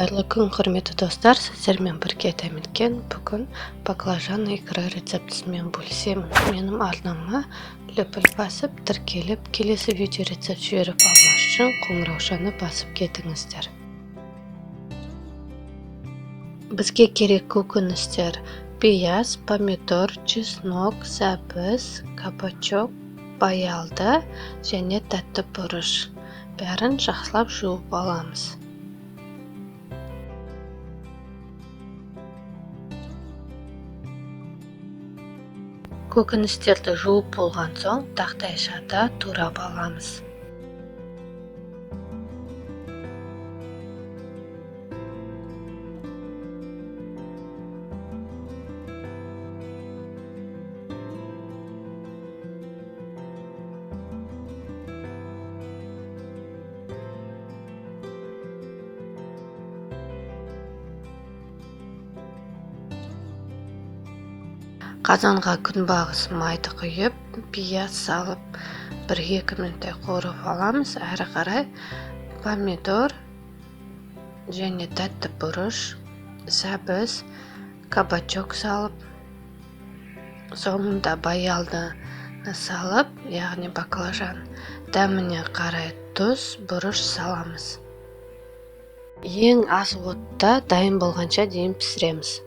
Қайырлы күн, құрметті достар, сіздермен бірге Дәметкен. Бүгін баклажан икра рецептісімен бөлісемін. Менің арнама лүпіл басып, тіркеліп, келесі видео рецепт жіберіп алмас үшін қоңыраушаны басып кетіңіздер. Бізге керек көкөністер: пияз, помидор, чеснок, сәбіз, кабачок, баялды және тәтті бұрыш. Бәрін жақсылап жуып аламыз. Көкөністерді жуып болған соң тақтайшада турап аламыз. Қазанға күнбағыс майды құйып, пияз салып, 1-2 минуттай қуырып аламыз. Әрі қарай помидор және тәтті бұрыш, сәбіз, кабачок салып, соңында баялдыны салып, яғни баклажан, дәміне қарай тұз, бұрыш саламыз. Ең аз отта дайын болғанша дейін пісіреміз.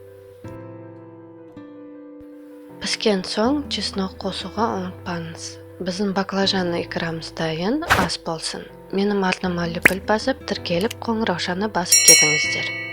Піскен соң чеснок қосуға ұмытпаңыз. Біздің баклажан икрамыз дайын, ас болсын. Менің арнама лүпіл басып, тіркеліп, қоңыраушаны басып кетіңіздер.